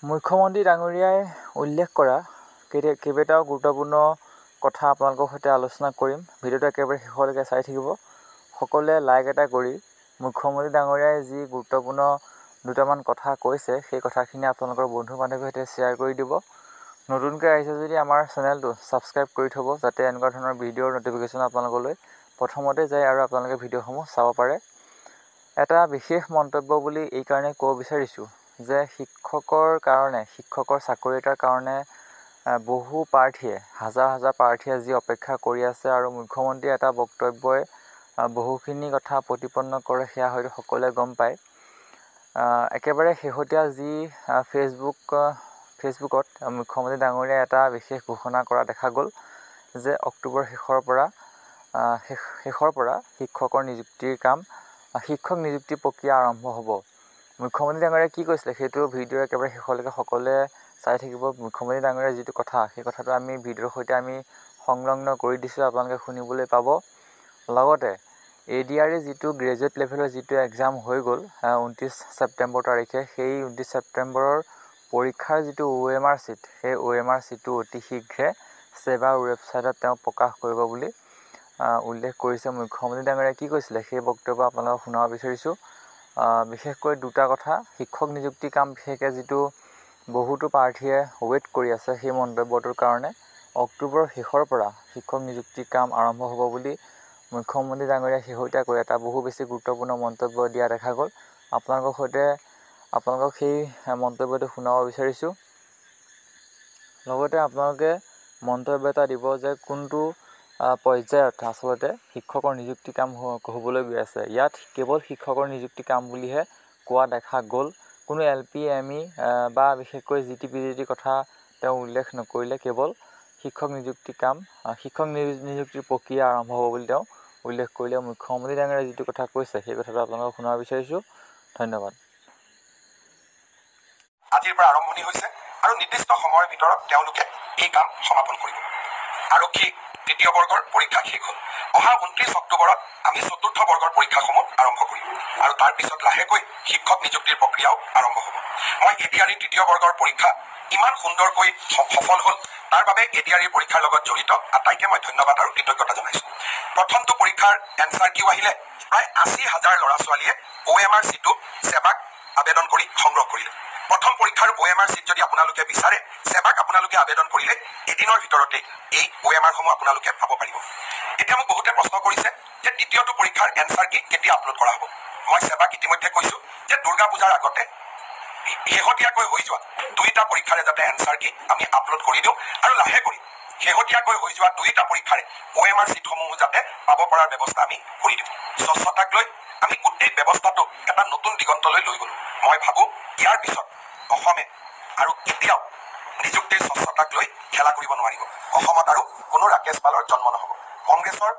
মুখ্যমন্ত্ৰী ডাঙৰীয়াই উল্লেখ কৰা কেইবাটাও গুৰুত্বপূৰ্ণ কথা আপোনালোকৰ সৈতে আলোচনা কৰিম। ভিডিঅ'টো একেবাৰে শেষলৈকে চাই থাকিব। সকলোৱে লাইক এটা কৰি মুখ্যমন্ত্ৰী ডাঙৰীয়াই যি গুৰুত্বপূৰ্ণ দুটামান কথা কৈছে, সেই কথাখিনি আপোনালোকৰ বন্ধু বান্ধৱীৰ সৈতে শ্বেয়াৰ কৰি দিব। নতুনকৈ আহিছে যদি আমাৰ চেনেলটো ছাবস্ক্ৰাইব কৰি থ'ব, যাতে এনেকুৱা ধৰণৰ ভিডিঅ'ৰ ন'টিফিকেশ্যন আপোনালোকলৈ প্ৰথমতে যায় আৰু আপোনালোকে ভিডিঅ'সমূহ চাব পাৰে। এটা বিশেষ মন্তব্য বুলি এইকাৰণে ক'ব বিচাৰিছোঁ যে শিক্ষকৰ কাৰণে, শিক্ষকৰ চাকৰি এটাৰ কাৰণে বহু প্ৰাৰ্থীয়ে, হাজাৰ হাজাৰ প্ৰাৰ্থীয়ে যি অপেক্ষা কৰি আছে আৰু মুখ্যমন্ত্ৰীয়ে এটা বক্তব্যই বহুখিনি কথা প্ৰতিপন্ন কৰে, সেয়া হয়তো সকলোৱে গম পায়। একেবাৰে শেহতীয়া যি ফেচবুকত মুখ্যমন্ত্ৰী ডাঙৰীয়াই এটা বিশেষ ঘোষণা কৰা দেখা গ'ল যে অক্টোবৰ শেষৰ পৰা শিক্ষকৰ নিযুক্তিৰ কাম, শিক্ষক নিযুক্তি প্ৰক্ৰিয়া আৰম্ভ হ'ব। মুখ্যমন্ত্ৰী ডাঙৰীয়াই কি কৈছিলে, সেইটো ভিডিঅ' একেবাৰে শেষলৈকে সকলোৱে চাই থাকিব। মুখ্যমন্ত্ৰী ডাঙৰীয়াৰ যিটো কথা, সেই কথাটো আমি ভিডিঅ'ৰ সৈতে আমি সংলগ্ন কৰি দিছোঁ, আপোনালোকে শুনিবলৈ পাব। লগতে এ ডি আৰ ই যিটো গ্ৰেজুৱেট লেভেলৰ যিটো এক্সাম হৈ গ'ল 29 ছেপ্টেম্বৰ তাৰিখে, সেই 29 ছেপ্টেম্বৰৰ পৰীক্ষাৰ যিটো অ' এম আৰ শ্বীট, সেই অ' এম আৰ শ্বীটটো অতি শীঘ্ৰে ছেবাৰ ৱেবছাইটত তেওঁ প্ৰকাশ কৰিব বুলি উল্লেখ কৰিছে। মুখ্যমন্ত্ৰী ডাঙৰীয়াই কি কৈছিলে, সেই বক্তব্য আপোনালোকক শুনাব বিচাৰিছোঁ। বিশেষকৈ দুটা কথা, শিক্ষক নিযুক্তি কাম বিশেষকৈ যিটো বহুতো প্ৰাৰ্থীয়ে ৱেইট কৰি আছে, সেই মন্তব্যটোৰ কাৰণে অক্টোবৰৰ শেষৰ পৰা শিক্ষক নিযুক্তি কাম আৰম্ভ হ'ব বুলি মুখ্যমন্ত্ৰী ডাঙৰীয়াই শেহতীয়াকৈ এটা বহু বেছি গুৰুত্বপূৰ্ণ মন্তব্য দিয়া দেখা গ'ল। আপোনালোকৰ সৈতে আপোনালোকক সেই মন্তব্যটো শুনাব বিচাৰিছোঁ। লগতে আপোনালোকে মন্তব্য এটা দিব যে কোনটো পৰ্যায়ত আচলতে শিক্ষকৰ নিযুক্তি কাম হ'বলৈ গৈ আছে। ইয়াত কেৱল শিক্ষকৰ নিযুক্তি কাম বুলিহে কোৱা দেখা গ'ল। কোনো এল পি, এম ই বা বিশেষকৈ জি টি, পি জি টিৰ কথা তেওঁ উল্লেখ নকৰিলে। কেৱল শিক্ষক নিযুক্তি কাম, শিক্ষক নিযুক্তিৰ প্ৰক্ৰিয়া আৰম্ভ হ'ব বুলি তেওঁ উল্লেখ কৰিলে। মুখ্যমন্ত্ৰী ডাঙৰীয়াই যিটো কথা কৈছে, সেই কথাটো আপোনালোকক শুনাব বিচাৰিছোঁ। ধন্যবাদ। আজিৰ পৰা আৰম্ভণি হৈছে আৰু নিৰ্দিষ্ট সময়ৰ ভিতৰত তেওঁলোকে এই কাম সমাপন কৰিব। আৰক্ষী তৃতীয় বৰ্গৰ পৰীক্ষা শেষ হ'ল। অহা 29 অক্টোবৰত আমি চতুৰ্থ বৰ্গৰ পৰীক্ষাসমূহ আৰম্ভ কৰিম আৰু তাৰ পিছত লাহেকৈ শিক্ষক নিযুক্তিৰ প্ৰক্ৰিয়াও আৰম্ভ হ'ব। মই এ ডি আৰ ই তৃতীয় বৰ্গৰ পৰীক্ষা ইমান সুন্দৰকৈ সফল হ'ল, তাৰ বাবে এ ডি আৰ ইৰ পৰীক্ষাৰ লগত জড়িত আটাইকে মই ধন্যবাদ আৰু কৃতজ্ঞতা জনাইছোঁ। প্ৰথমটো পৰীক্ষাৰ এনচাৰ কিউ আহিলে, প্ৰায় 80 হাজাৰ ল'ৰা ছোৱালীয়ে অ' এম আৰ শ্বীটটো ছেবাক আবেদন কৰি সংগ্ৰহ কৰিলে। প্ৰথম পৰীক্ষাৰ অ' এম আৰ শ্বীট যদি আপোনালোকে বিচাৰে, ছেবাক আপোনালোকে আবেদন কৰিলে এদিনৰ ভিতৰতে এই অ' এম আৰসমূহ আপোনালোকে পাব পাৰিব। এতিয়া মোক বহুতে প্ৰশ্ন কৰিছে যে দ্বিতীয়টো পৰীক্ষাৰ এনচাৰ কি কেতিয়া আপলোড কৰা হ'ব। মই ছেবাক ইতিমধ্যে কৈছোঁ যে দুৰ্গা পূজাৰ আগতে শেহতীয়াকৈ হৈ যোৱা দুয়োটা পৰীক্ষাৰে যাতে এনচাৰ কি আমি আপলোড কৰি দিওঁ আৰু লাহে কৰি শেহতীয়াকৈ হৈ যোৱা দুয়োটা পৰীক্ষাৰে অ' এম আৰ শ্বীটসমূহো যাতে পাব পৰাৰ ব্যৱস্থা আমি কৰি দিওঁ। স্বচ্ছতাক লৈ আমি গোটেই ব্যৱস্থাটোক এটা নতুন দিগন্তলৈ লৈ গ'লোঁ। মই ভাবোঁ, ইয়াৰ পিছত অসমে আৰু কেতিয়াও নিযুক্তিৰ স্বচ্ছতাক লৈ খেলা কৰিব নোৱাৰিব। অসমত আৰু কোনো ৰাকেশ পালৰ জন্ম নহ'ব। কংগ্ৰেছৰ